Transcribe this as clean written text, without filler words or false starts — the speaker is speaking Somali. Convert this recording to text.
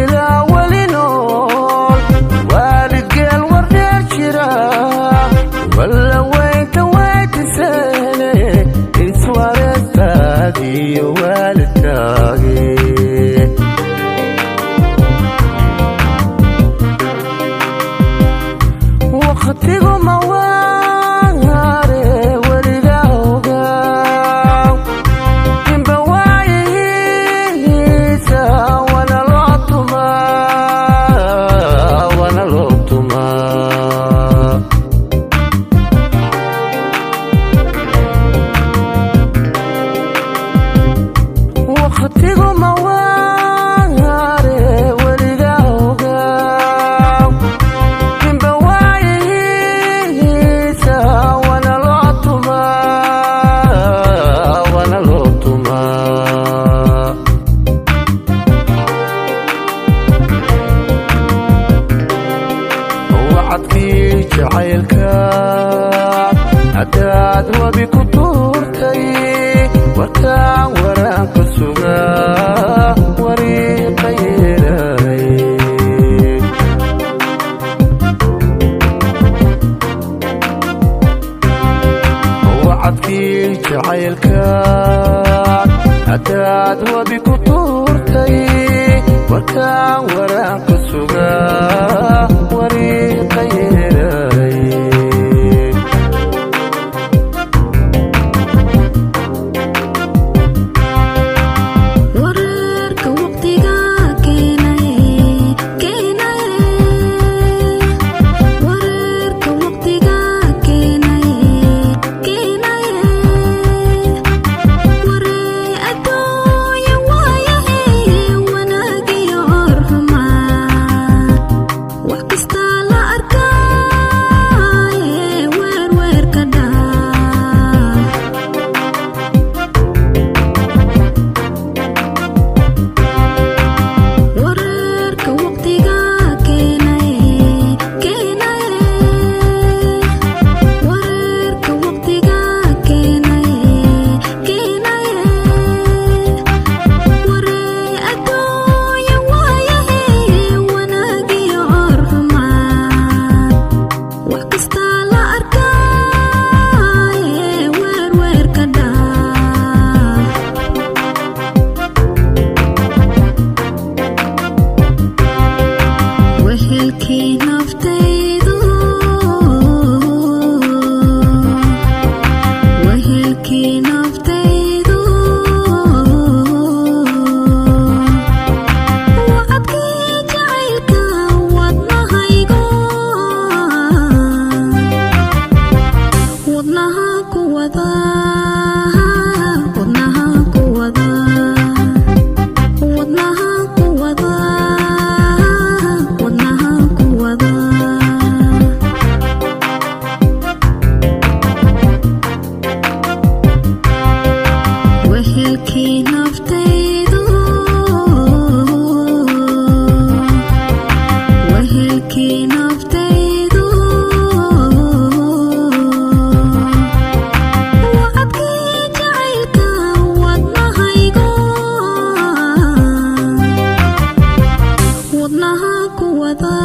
Wiilaa weli nool, waalidgeel wardheer jira, walla weynta weydiseene, iswareestaadiyo waalidkaagi. Wakhtigu ma waare, weligaa ogaa inba waayihiisa, wana loo tumaa, wana loo tumaa. Wakhtigu ma waare, weligaa ogaa inba waayihiisa, wana loo tumaa, wana loo tumaa. Wacadkii jacaylka haddaad wabi ku tuurtay, warkaan waraanka sugaa wariiqa yeelay. Wacadkii jacaylka haddaad wabi ku tuurtay, warkaan waraanka sugaa wariiqa yeelay. Wararka waqtiga keenaye, keenaye. Wararka waqtiga keenaye, keenaye. Waree adduunya waayahe, wanaagiyo orxumaa, wax kasta la arkaaye, weerweerka dhaa. Wararka waqtiga keenaye, keenaye. Wararka waqtiga keenaye, keenaye. Waree adduunya waayahe, wanaagiyo orxumaa, wax kasta la arkaaye, weerweerka dhaa. Wehelkii naftaydu, wehelkii naftaydu, wacadkii jacaylka wadnahaygo, wadnaha ku wada, wadnaha ku wada, wadnaha ku wada, wadnaha ku wada. Wehelkii naftaydu, wehelkii naftaydu, wacadkii jacaylka wadnahaygo, wadnaha ku wada,